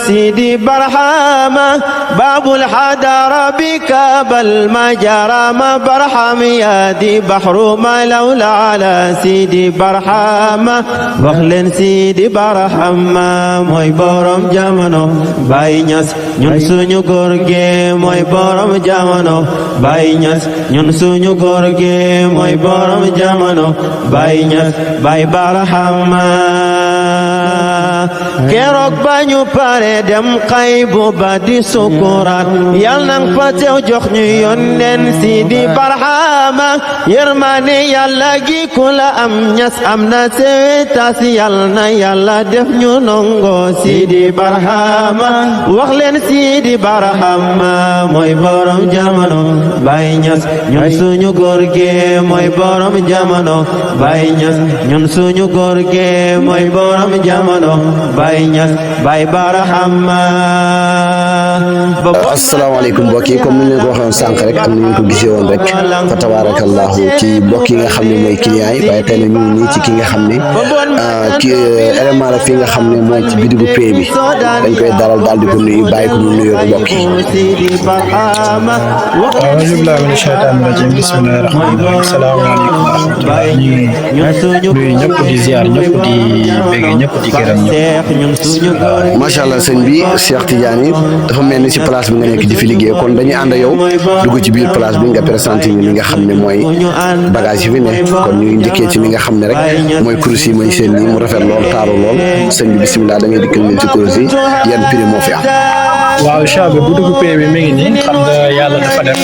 سيدي برحمة باب الحضارة بك بل ما جرى ما برحم يا دي بحر ما لولا على سيدي برحمة وخلن سيدي برحمة موي بورم جامانو باي نياس ñun suñu góor gi mooy borom jamono Baay Ñas ñun suñu góor gi mooy borom jamono Baay Ñas Baay Barhama keroog ba ñu pare dem xaybu ba di sukuraat yal nang fa teew jox ñu yónneen Sidi Barhama yërmande yàlla gi ku la am ñas am na seetas yal na yàlla def ñu nongo Sidi Barhama wax leen Sidi Barhama mooy borom jamono Baay Ñas ñun suñu góor gi mooy borom jamono Baay Ñas ñun suñu góor gi mooy borom jamono Baay Ñas Baay Barhama. asalaamaaleykum mbokk yi comme ni ñu leen ko waxoon sànq rek am na ñu ko gisee woon rek fa tabarakallahu ci mbokk yi nga xam ne mooy client yi waaye tey nag ñu ngi nii ci ki nga xam ne ki élément la fi nga xam ne mooy ci bidigu pay bi dañ koy dalal daal di ko nuyu bàyyi ko mu nuyoo mbokk yi. auzu billaahi mina shaytaani rajiim bismillaahi rahmaani rahiim salaamaaleykum wa rahmatullaah ñu nuyu ñëpp di ziar ñëpp di bëgg ñëpp di gërëm ñëpp. macha allah sëñ bi Cheikh Tidiane dafa mel ni si place bi nga nekk di fi liggéey kon dañuy ànd yow dugg ci biir place bi nga présenté ñu li nga xam ne mooy bagage yi fi ne kon ñuy njëkkee ci li nga xam ne rek mooy kurus yi mooy seen nii mu rafet lool taaru lool sëñ bi bisimilah da ngay dikkal leen ci kurus yi yan prix moo fi am. waaw Cheikh bi bu dugg pay bi mi ngi nii xam nga yàlla dafa def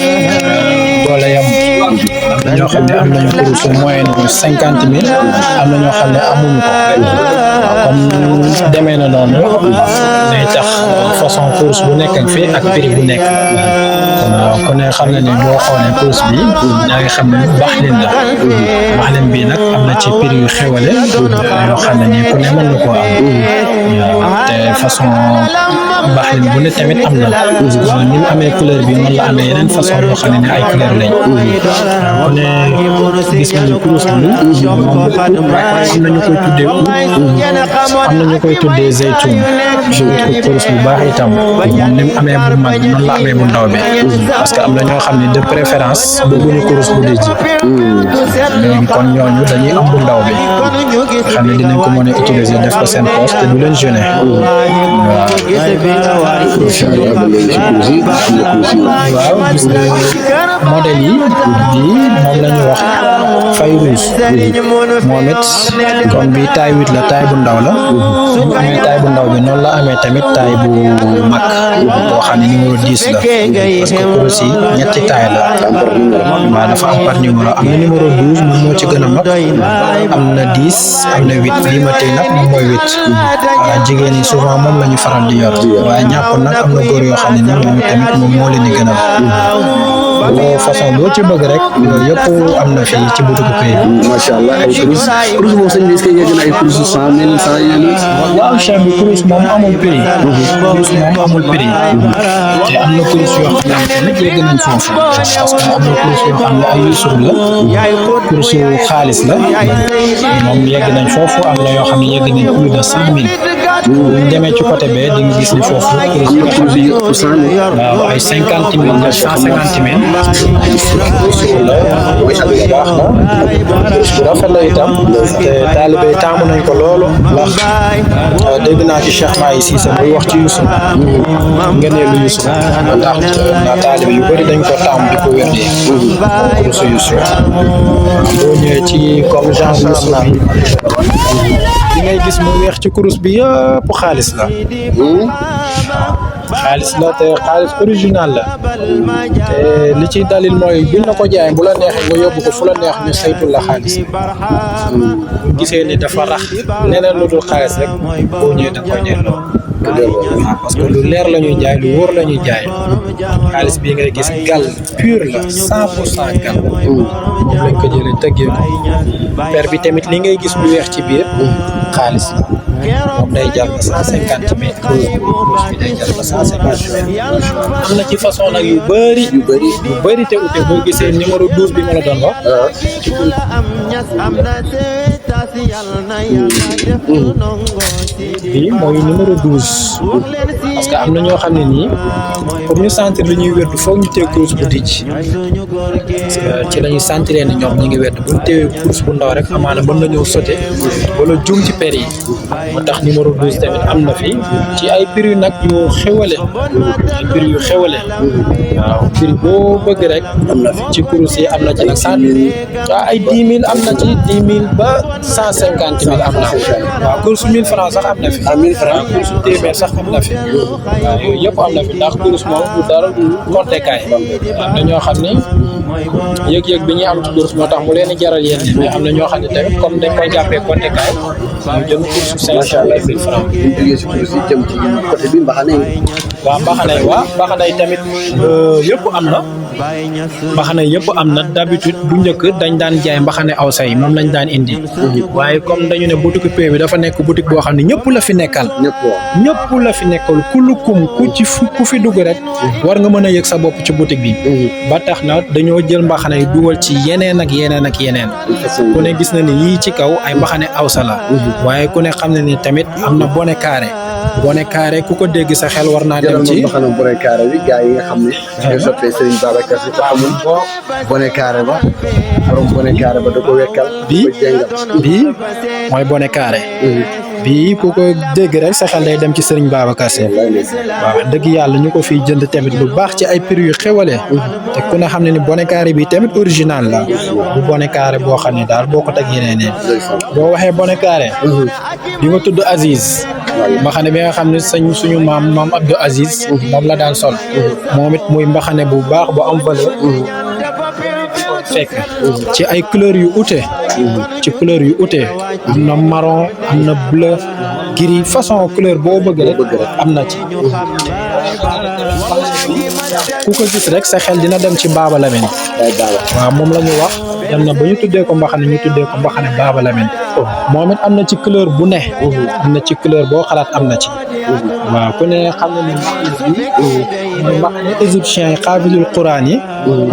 doole yam am na ñoo xam ne am nañu kurus moyenne bu 50 000 am na ñoo xam ne amuñu ko comme demee na noonu day tax façon course bu nekk ak fii ak prix bu nekk kon ne xam na ne boo xoolee course bi yaa ngi xam ne baxlin la baxlin bi nag am na ci prix yu xewale yoo xam ne nii ku ne mën na koo am waaw te façon baxlin bu ne tamit am na ni mu amee couleur bi noonu la amee yeneen façon yoo xam ne ay couleur lañ ku ne gis nañu course bi moom am nañu koy tuddee am na ñu koy tuddee zeytun kurus bu baax itam ni mu amee bu mag noonu la amee bu ndaw bi parce que am na ñoo xam ne de préférence bëgguñu kurus bu dijji kon ñooñu dañuy am bu ndaw bi xam ne dinañ ko mën a utiliser def ko seen poche te du leen gêner waaw gis nga modèle yi moom la ñu wax Fayrouz moom it comme bi taille 8 la taille bu ndaw la su ñu amee taille bu ndaw bi noonu la amee tamit taille bu mag boo xam ne numéro 10 la parce que kurus yi ñetti taille la waaw dafa am par numéro am na numéro 12 moom moo ci gën a mag am na 10 am na 8 lii ma tey nag moom mooy 8 waaw jigéen ñi souvent moom la ñu faral di yor waaye ñàpp nag am na góor yoo xam ne ni moom tamit moom moo leen di gën a boo façon boo ci bëgg rek yooyu yëpp am na fii ci boutique pay bi. macha allah ay kurus moom sëñ bi est-ce que yegg na ay kurus 100 000 100 yéen waaw Cheikh bi kurus moom amul prix. kurus moom amul prix. te am na kurus yoo xam ne tamit yegg nañ foofu parce que am na kurus yoo xam ne ay yusur la kurus yu xaalis la moom yegg nañ foofu am na yoo xam ne yegg nañ plus de 100 000. bu ñu demee ci côté bee di nga gis ni foofu kurus yoo xam ne waaw ay 50 000 150 000. baax na bu rafet la itam te taalibe taamu nañ ko loolu ndax dégg naa ci Cheikh Mahi Cissé muy wax ci Youssouf ngëneelu Youssouf ndax taalibe yu bëri dañ ko taamu di ko wérdee kurusu Youssouf boo ñëwee ci comme genre Youssouf bi ngay gis mu weex ci kurus bi yëpp xaalis la xaalis la te xaalis original la te li ci dalil mooy buñ la ko jaay bu la neexee nga yóbbu ko fu la neex ñu saytul la xaalis gisee ni dafa rax leneen lu dul xaalis rek boo ñëwee da koy delloo waaw parce que lu leer la ñuy jaay lu wóor la ñuy jaay xaalis bii ngay gis gal pur la 100% gal moom lañ ko jëlee tëggee ko per bi tamit li ngay gis lu weex ci biir xaalis la moom day jar ba 150 mètres kurus bi day jar ba 150 mètres am na ci façon nag yu bëri te ute boo gisee numéro 12 bi ma la doon wax bii mooy numéro 12 parce que am na ñoo xam ne nii pour ñu sentir li ñuy wérdu foog ñu téye course bu dijj parce que ci la ñuy sentiree ne ñoom ñi ngi wérdu bu ñu téye course bu ndaw rek amaana mën nañoo sauté wala juum ci per yi moo tax numéro 12 tamit am na fi ci ay prix nag yu xewale ay prix yu xewale waaw prix boo bëgg rek am na fi ci course yi am na ci nag waaw ay 10 000 am na ci 10 000 ba 150 000 am na waaw course 1000 francs sax am na fi 1000 francs course téeméer sax am na fi waaw yooyu yëpp am na fi ndax course moom du dara du compter kaay am na ñoo xam ni yëg-yëg bi ñuy am ci course moo tax mu leen di jaral yéen mais am na ñoo xam ne tamit comme dañ koy jàppee compter kaay ñu jënd course 500 ak 1000 francs bu ñu jógee si course yi jëm ci côté bi mbaxane yi waaw mbaxana yi tamit yëpp am na mbaxana yëpp am na d'habitude bu njëkk dañ daan jaay mbaxane awsa yi moom lañ daan indi waaye comme dañu ne boutique P bi dafa nekk boutique boo xam ne ñëpp la fi nekkal ñëpp la fi nekkal kulukum ku fi dugg rek war nga mën a yëg sa bopp ci boutique bi ba tax na dañoo jël mbaxana yi dugal ci yeneen ak yeneen ak yeneen ku ne gis na ni yii ci kaw ay mbaxane awsa la waaye ku ne xam ne ni tamit am na bonnet carré ku ko dégg sa xel war naa dem ci bonnet carré bi gars yi nga xam ne ñoo soppee Serigne Babacar Sy te xamul bonnet carré ba borom bonnet carré ba da ko wekkal bii mooy bonnet carré bii ku ko dégg rek sa xel day dem ci Serigne Babacar Sy waaw dëgg yàlla ñu ko fiy jënd tamit lu baax ci ay prix yu xewale te ku ne xam ne ni bonnet carré bi tamit original la bu bonnet carré boo xam ne daal boo ko teg yeneen boo waxee bonnet carré di nga tudd Aziz mbaxane bi nga xam ne suñu maam Abdou Aziz moom la daan sol moom it muy mbaxane bu baax bu am valeur fekk ci ay couleur yu ute am na marron am na bleu gris façon couleur boo bëgg rek am na ci ku ko gis rek sa xel dina dem ci Baba Lamine waaw moom la ñu wax dem na ba ñu tuddee ko mbaxane Baba Lamine moom it am na ci couleur bu ne am na ci couleur boo xalaat am na ci waaw ku ne xam na ni mbaxane égyptien yi xaabilul quran yi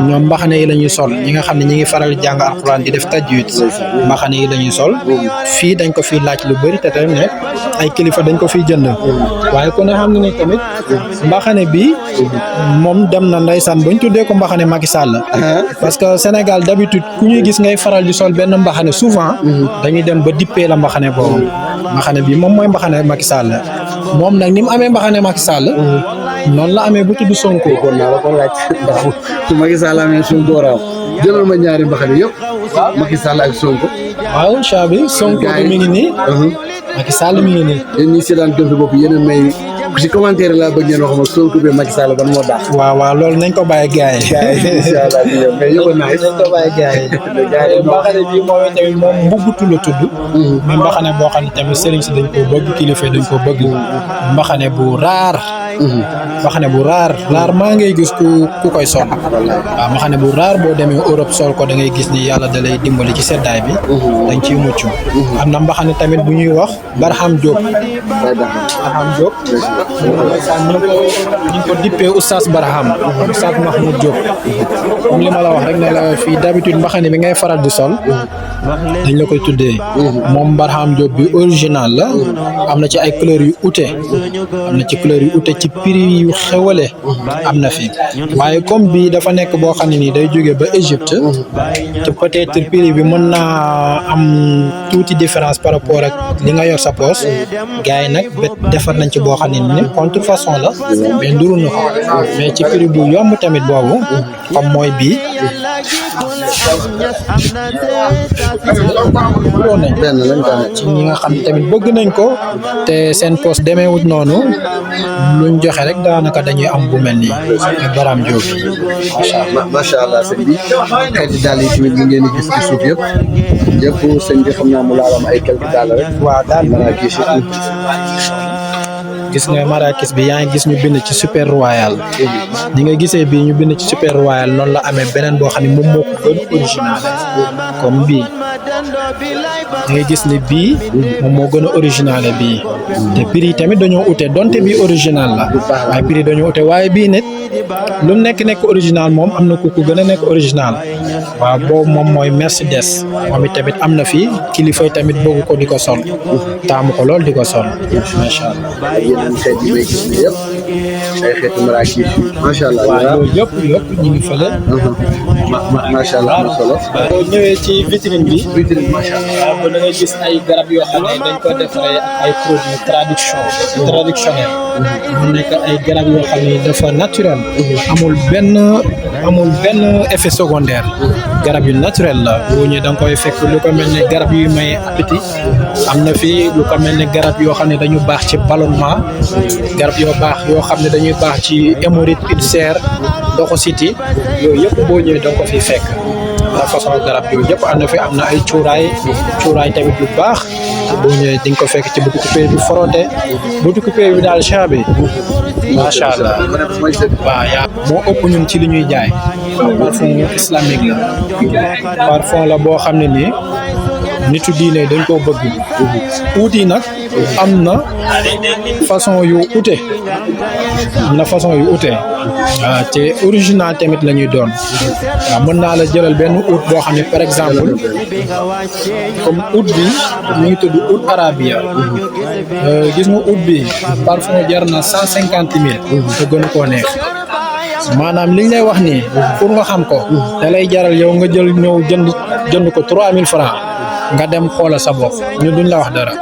ñoom mbaxane yi la ñuy sol ñi nga xam ne ñi ngi faral jàng alquran di def tajwid mbaxane yi la ñuy sol fii dañ ko fi laaj lu bëri te tamit ne ay kilifa dañ ko fiy jënd waaye ku ne xam ne ni tamit mbaxane bi moom dem na ndeysaan bañ tuddee ko mbaxane Macky Sall parce que Sénégal d'habitude ku ñuy gis ngay faral di sol benn mbaxane souvent dañuy dem ba dippee la mbaxane boobu mbaxane bi moom mooy mbaxane Macky Sall moom nag ni mu amee mbaxane Macky Sall noonu la amee bu tudd Sonko kon naa la ko laaj ndax su Macky Sall amee Sonko raam jëlal ma ñaari mbaxane yëpp Macky Sall ak Sonko waaw incha bi Sonko bi mi ngi nii Macky Sall mi ngi nii yéen ñi seetaan Gëm sa bopp yéen may ci commentaire laa bëgg ngeen wax ma Sonko bi Macky Sall ban moo daax waaw loolu nañ ko bàyyi gars yi inshallah mais yëpp nañ ko bàyyi gars yi mbaxane bi moom tamit moom mbuggutu la tudd mais mbaxane boo xam ne tamit sëriñ si dañ ko bëgg kilifa dañ ko bëgg mbaxane bu raar maa ngay gis ku koy sol waaw mbaxane bu raar boo demee Europe sol ko da ngay gis ni yàlla da lay dimbali ci seddaay bi dañ ciy mucc am na mbaxane tamit bu ñuy wax Barham Diop ñu ko dippee Oustaz Barham Oustaz Mahmoud Diop comme li ma la wax rek ne la fii d'habitude mbaxane bi ngay faral di sol dañ la koy tuddee moom Barham Diop bi original la am na ci ay couleurs yu ute ci prix yu xewale am na fi waaye comme bi dafa nekk boo xam ne nii day jóge ba Égypte te peut-être prix bi mën naa am tuuti différence par rapport ak li nga yor sa poche gars yi nag defar nañ ci boo xam ne ni contrefaçon la mais nduru na ko mais ci prix bu yomb tamit boobu comme mooy bii benn lañ ci ñi nga xam tamit bëgg nañ ko te seen poste demeewut noonu luñ joxe rek daanaka dañuy am bu mel nii ak Barham Diop macha allah sëñ bi xeeti daal yi tamit ngeen di gis ci suuf yëpp sëñ bi xam naa mu laalam ay quelques daal rek waaw daal Marrakech gis nga Marrakech bi yaa ngi gis ñu bind ci super royal ni nga gisee bii ñu bind ci super royal noonu la amee beneen boo xam ne moom moo ko gën original comme bii da ngay gis ne bii moom moo gën a original bii te prix yi tamit dañoo ute donte bii original la waaye prix dañoo ute waaye bii nit lu mu nekk original moom am na ku gën a nekk original waaw boobu moom mooy Mercedes moom it tamit am na fii kilifa yi tamit bëgg ko di ko sol taamu ko lool di ko sol macha allah. yeneen xeet yi may gis ne yëpp ay xeetu maraakis macha allah. waaw yooyu yëpp ñu ngi fële. macha allah am na solo. boo ñëwee ci vitrine bi. vitrine macha allah. waaw ba da nga gis ay garab yoo xam ne dañ ko defaree ay produits traditionnels. mu nekk ay garab yoo xam ne dafa naturel. amul benn effet secondaire. garab yu naturel la. boo ñëwee da nga koy fekk lu ko mel ne garab yu may appétit. am na fi lu ko mel ne garab yoo xam ne dañu baax ci ballonnement. garab yoo xam ne dañuy baax ci hémorroïde ulcère ndoxu siti yooyu yëpp boo ñëwee da nga ko fi fekk. la façon garab yooyu yëpp am na fi am na ay cuuraay tamit yu baax boo ñëwee di nga ko fekk ci boutique Pay bi Foroté boutique Pay bi daal chat bi macha allah waaw yaa moo ëpp ñun ci li ñuy jaay parfum islamique la parfum la boo xam ne nii nitu diine dañ koo bëgg uuti nag am na façon yu ute waaw te original tamit la ñuy doon waaw mën naa la jëlal benn oud boo xam ne par exemple comme oud bi mu ngi tudd oud arabia gis nga oud bi parfum jar na 150 000 te gënu koo neex maanaam liñ lay wax nii pour nga xam ko da lay jaral yow nga ñëw jënd ko 3000 francs nga dem xoolal sa bopp ñu duñ la wax dara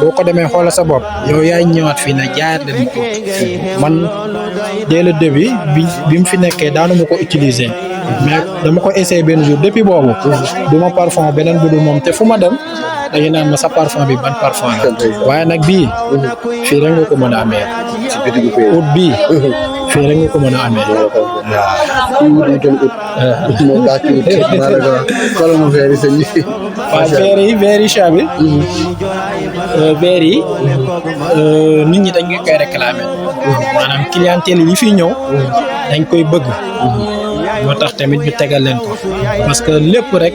boo ko demee xoolal sa bopp yow yaay ñëwaat fii na jaayaat leen ko man dès le début bi mu fi nekkee daanu ma ko utiliser mais dama ko essayé benn jour depuis boobu du ma parfum beneen bu dul moom te fu ma dem dañuy naan ma sa parfum bi ban parfum la waaye nag bii fii rek nga ko mën a amee ut bii fii rek nga ko mën a amee waaw verre yi chat bi verre yi nit ñi dañ koy réclamer maanaam clientèle yi fi ñëw dañ koy bëgg moo tax tamit ñu tegal leen ko parce que lépp rek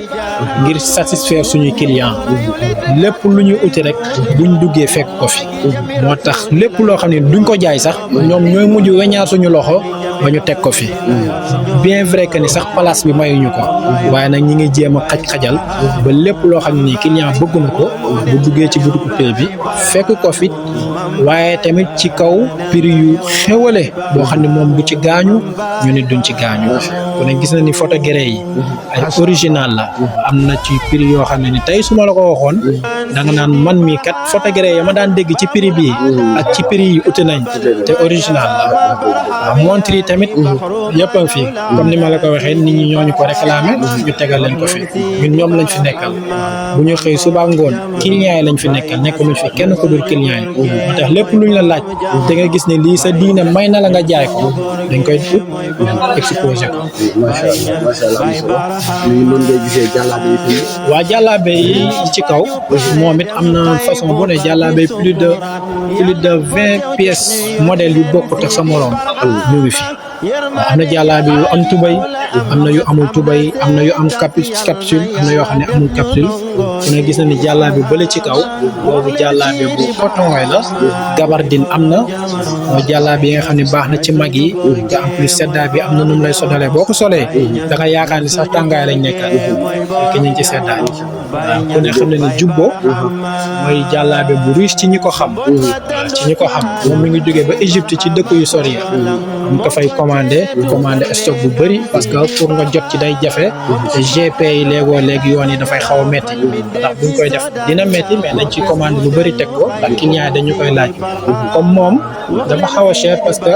ngir satisfaire suñuy client lépp lu ñu uti rek buñ duggee fekk ko fi moo tax lépp loo xam ne duñ ko jaay sax ñoom ñooy mujj weñaar suñu loxo ba ñu teg ko fi bien vrai que ni sax place bi mayuñu ko waaye nag ñi ngi jéem a xajal ba lépp loo xam ne nii client bëgg na ko bu duggee ci boutique Pay bi fekk ko fi waaye tamit ci kaw prix yu xewale boo xam ne moom du ci gaañu ñu nit duñ ci gaañu kon gis na ni photogré yi ay original la am na ci prix yoo xam ne ni tey su ma la ko waxoon da nga naan man mi kat photogré ya ma daan dégg ci prix bii ak ci prix yi uti nañ te original la waaw montre yi tamit yëpp a ngi fi comme ni ma la ko waxee nit ñi ñooñu ko réclamé ñu tegal leen ko fi ñun ñoom lañ fi nekkal bu ñu xëy suba ngoon client yi lañ fi nekkal nekkuñu fi kenn ko dul client yi moo tax lépp luñ la laaj te nga gis ne lii sa diine may na la nga jaay ko dañ koy ut exposé ko. macha allah ñu ngi ngay gisee jàllaabe yi tamit. waa jàllaabe yi ci kaw moom it am na façon bu ne jàllaabe plus de 20 pièces modèles yu bokkut ak sa morom ñu ngi fi. am na jàllaabe yu am tubay am na yu amul tubay am na yu am capsule am na yoo xam ne amul capsule ku ne gis na ni jàllaabe bële ci kaw boobu jàllaabe bu coton la gabardine am na jàllaabe yi nga xam ne baax na ci mag yi te en plus seddaay bi am na nu mu lay sodalee boo ko solee da nga yaakaar ni sax tàngaay lañ nekkal ke ñu ci seddaay waaw ku ne xam ne ni jubbo mooy jàllaabe bu riche ci ñi ko xam moom mi ngi jógee ba Égypte ci dëkk yu sori ñu ko fay commandé stock bu bëri parce que pour nga jot ci day jafe te GP yi léegi yoon yi dafay xaw a metti ndax buñ koy def dina metti mais dañ ci commandé lu bëri teg ko ndax client dañu koy laaj comme moom dafa xaw a cher parce que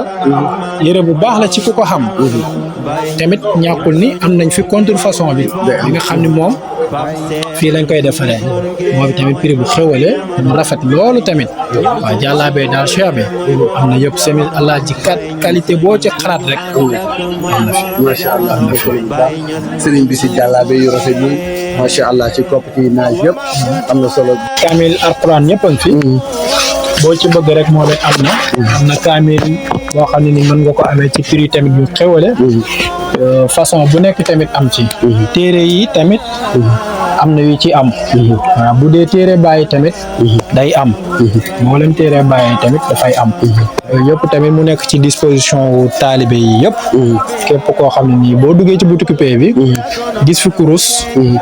yére bu baax la ci ku ko xam tamit ñàkkul ni am nañ fi contrefaçon bi nga xam ni moom fii lañ koy defaree moom tamit prix bu xewale mu rafet loolu tamit waaw jàllaabe daal cher bi am na yëpp semis allah ji qualité boo ci xalaat rek am na fi macha allah am na fi sëriñ bi si jàllaabe yu rafet yi macha allah ci kopp ci naaj yëpp am na solo. kaamil alquran ñëpp a ngi fi boo ci bëgg rek moo am na kaamil boo xam ne ni mën nga ko amee ci prix tamit yu xewale façon bu nekk tamit am ci téere yi tamit am na yu ci am waaw bu dee téere bàyyi tamit day am mboolem téere bàyyi tamit dafay am yëpp tamit mu nekk ci disposition wu taalibe yi yëpp képp koo xam ne nii boo duggee ci boutique Pay bi gis fi kurus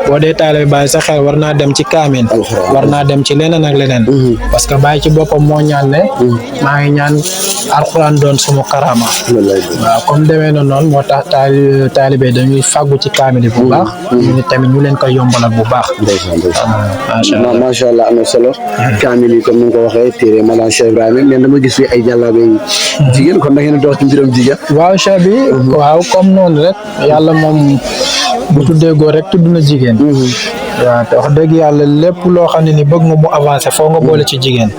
boo dee taalibe bàyyi sa xel war naa dem ci kaamil war naa dem ci leneen ak leneen parce que bàyyi ci boppam moo ñaan ne maa ngi ñaan alxuraan doon suma karama waaw comme demee na noonu moo tax taalibe dañuy fàggu ci kaamil yi bu baax ñu tamit ñu leen koy yombalal bu baax macha allah am na solo kaamil yi comme ni nga ko waxee téere Malang Cheikh Ibrahima mais dama gis fi ay jàllaabe jigéen kon da ngeen dox ci mbiram jigéen waaw cheikh bi waaw comme noonu rek yàlla moom bu tuddee góor rek tudd na jigéen waaw te wax dëgg yàlla lépp loo xam ne ni bëgg nga mu avancer foo nga boole ci jigéen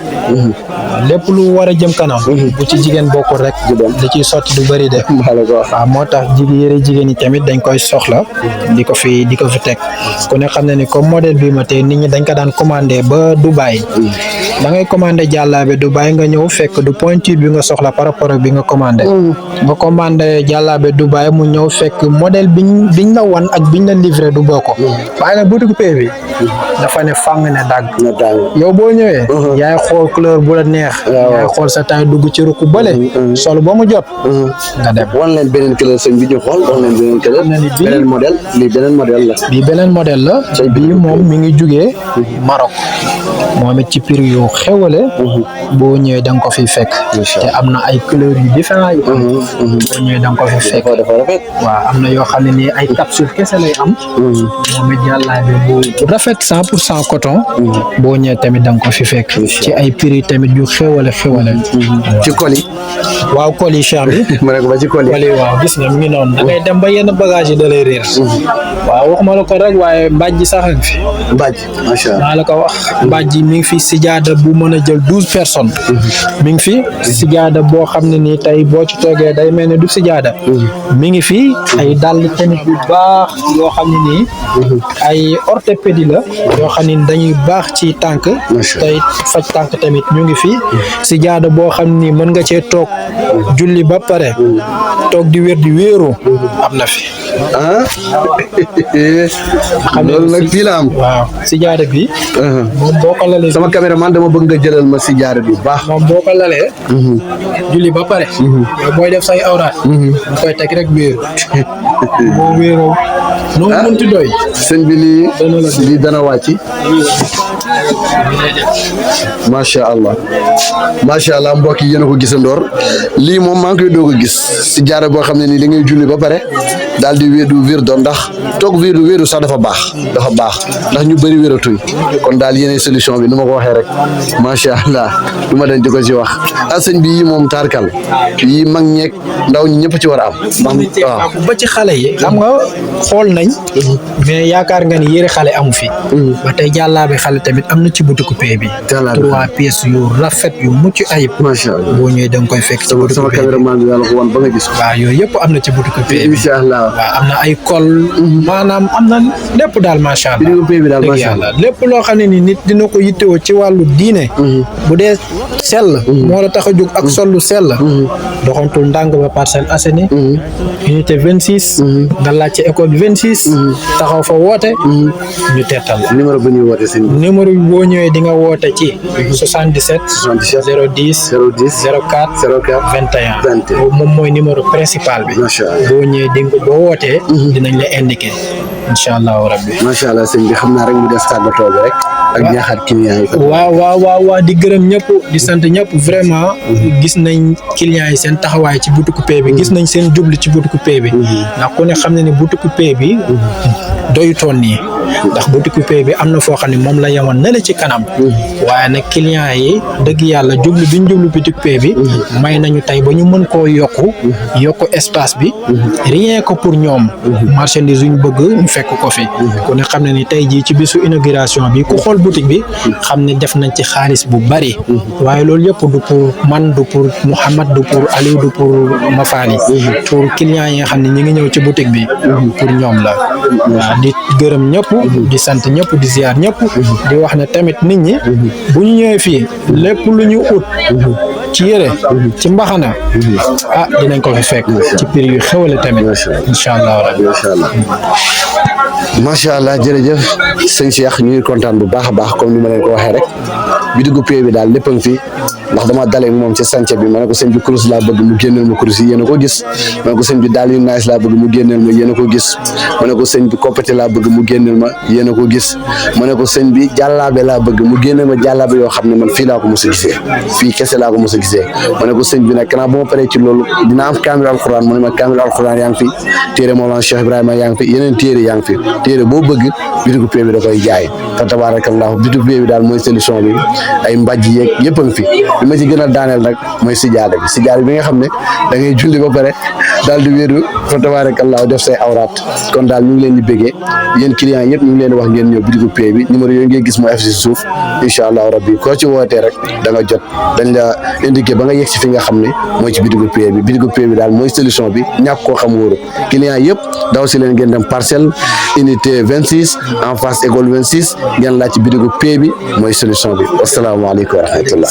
lépp lu war a jëm kanam bu ci jigéen bokkul rek li ciy sotti du bëri de waaw moo tax yëre jigéen yi tamit dañ koy soxla di ko fi teg ku ne xam ne ni comme modèle bi ma tey nit ñi dañ ko daan commandé ba Dubaï da ngay commandé jàllaabe Dubaï nga ñëw fekk du pointure bi nga soxla par rapport ak bi nga commandé nga commandé jàllaabe Dubaï mu ñëw fekk modèle biñ la wan ak biñ la livré du bokk waaye nag boutique Pay bi dafa ne fàng ne dagg yow boo ñëwee yaay xool couleur bu la neex yaay xool sa taay dugg ci ruku bële sol ba mu jot nga dem wan leen beneen couleur sëñ bi ñu xool wan leen beneen couleur beneen modèle lii beneen modèle la bii beneen modèle la bii moom mi ngi jugee Maroc moom it ci prix yu xewale boo ñëwee da nga ko fi fekk te am na ay couleurs yu différents yu boo ñëwee da nga ko fi fekk waaw am na yoo xam ne nii ay capsule kese lay am moom it jàllaabe bu rafet 100% coton boo ñëwee tamit da nga ko fi fekk ci ay prix tamit yu xewale ci col yi waaw col yi cheikh bi ma ne ko ba ci col yi waaw gis nga mi ngi noonu da ngay dem ba yenn bagage yi da lay réer waaw waxuma la ko rek waaye mbàjj sax nga fi mbàjj macha allah maa la ko wax mbàjj mi ngi fi sijaada bu mën a jël 12 personnes mi ngi fi sijaada boo xam ne nii tey boo ci toogee day mel ne du sijaada mi ngi fi ay dàll tamit yu baax yoo xam ne nii ay orthopédie la yoo xam ne dañuy baax ci tànk tey faj tànk tamit ñu ngi fi sijaada boo xam ne nii mën nga cee toog julli ba pare toog di wér di wéeru am na fi xam loolu nag fii la am waaw sijaada bi moom boo ko lalee sama caméraman dama bëgg nga jëlal ma sijaada bi baax moom boo ko lalee julli ba pare yow booy def say awraat nga koy teg rek wéeru boo wéeroo noonu mënti doy sëñ bi lii dana wàcc macha allah mbokk yi yéen a ko gisandoor lii moom maa ngi koy doog a gis sijaada boo xam ne nii li ngay julli ba pare daal di wéer doon ndax toog wéeru sax dafa baax ndax ñu bëri wéeratuñ kon daal yéenay solution bi nu ma ko waxee rek macha allah du ma dañ di ko ci wax sëñ bi yii moom taarkal yii mag ñeeg ndaw ñi ñëpp ci war a am waaw ba ci xale yi xam nga xool nañ mais yaakaar nga ni yére xale amu fi ba tey jàllaabe xale tamit am na ci boutique Pay bi 3 pièces yu rafet yu mucc ayib macha allah boo ñëwee da nga koy fekk ci boutique sama caméraman bi yàlla ko wan ba nga gis waaw yooyu yëpp am na ci boutique Pay bi incha allah waaw am na ay col maanaam am na lépp daal macha allah Pay bi daal macha allah lépp loo xam ne ni nit dina ko yittewoo ci wàllu diine bu dee sell moo la tax a jóg ak sollu sell doxantul ndànk ba Parcelles Assainies unité 26 nga laaj ci école bi 26 taxaw fa woote ñu teetal numéro bu ñuy woote sëñ bi numéro bi boo ñëwee di nga woote ci 77 010 04 21 moom mooy numéro principal bi boo ñëwee di nga boo wootee dinañ la indiquer incha allahu rabbi macha allah sëñ bi xam naa rek mu des tàggatoo bi rek ak ñaaxaat client yi waaw di gërëm ñëpp di sant ñëpp vraiment gis nañ client yi seen taxawaay ci boutique Pay bi gis nañ seen jublu ci boutique Pay bi ndax ku ne xam ne ni boutique Pay bi doyutoon nii ndax boutique Pay bi am na foo xam ne moom la yemoon na la ci kanam waaye nag client yi dëgg yàlla jublu biñ jublu boutique Pay bi may nañu tey ba ñu mën koo yokku espace bi rien que pour ñoom marchandise yu ñu bëgg ñu fekk ko fi ku ne xam ne ni tey jii ci bisu inauguration bi ku xool boutique bi xam ne def nañ ci xaalis bu bari waaye loolu yëpp du pour man du pour Mouhamad du pour Aliou du pour Mafali pour client yi nga xam ne ñi ngi ñëw ci boutique bi pour ñoom la waaw di gërëm ñëpp di sant ñëpp di ziar ñëpp di wax ne tamit nit ñi bu ñu ñëwee fii lépp lu ñu ut ci yére ci mbaxana dinañ ko fi fekk ci prix yu xewale tamit incha allah rabbi macha allah jërëjëf sëñ Cheikh ñu ngi kontaan bu baax a baax comme ni ma leen ko waxee rek bitigu P bi daal lépp a ngi fi ndax dama dalee moom ci sànce bi ma ne ko sëñ bi kurus laa bëgg mu génneel ma kurus yi yéen a ko gis ma ne ko sëñ bi daal yu nice laa bëgg mu génneel ma yéen a ko gis ma ne ko sëñ bi koppate laa bëgg mu génneel ma yéen a ko gis ma ne ko sëñ bi jàllaabe laa bëgg mu génneel ma jàllaabe yoo xam ne man fii laa ko mos a gisee fii kese laa ko mos a gisee ma ne ko sëñ bi nag kanaa bu ma paree ci loolu dina am kaamil alxuraan mu ne ma kaamil alxuraan yaa ngi fi téere Mawlana Cheikh Ibrahima yaa ngi fi yeneen téere yaa ngi fi téere boo bëgg bitigu P bi da koy jaay fa tabarakallahu bitigu P bi daal mooy solution bi ay mbàjj yeeg yëpp a ngi fi li ma ci gën a daaneel nag mooy sijaada bi nga xam ne da ngay julli ba pare daal di wéeru fa tabarakallahu def say awraat kon daal ñu ngi leen di béggee yéen clients yëpp ñu ngi leen di wax ngeen ñëw bitigu P bi numéro yooyu ngay gis mooy affiché ci suuf incha allahu rabbi koo ci wootee rek da nga jot dañ la indiqué ba nga yegg si fi nga xam ne mooy ci bitigu P bi daal mooy solution bi ñàkk koo xam wóoru clients yëpp daw si leen ngeen dem parcelle unité 26 en face école 26 ngeen laaj ci bitigu P bi mooy solution bi wasalaamaaleykum wa rahmatullah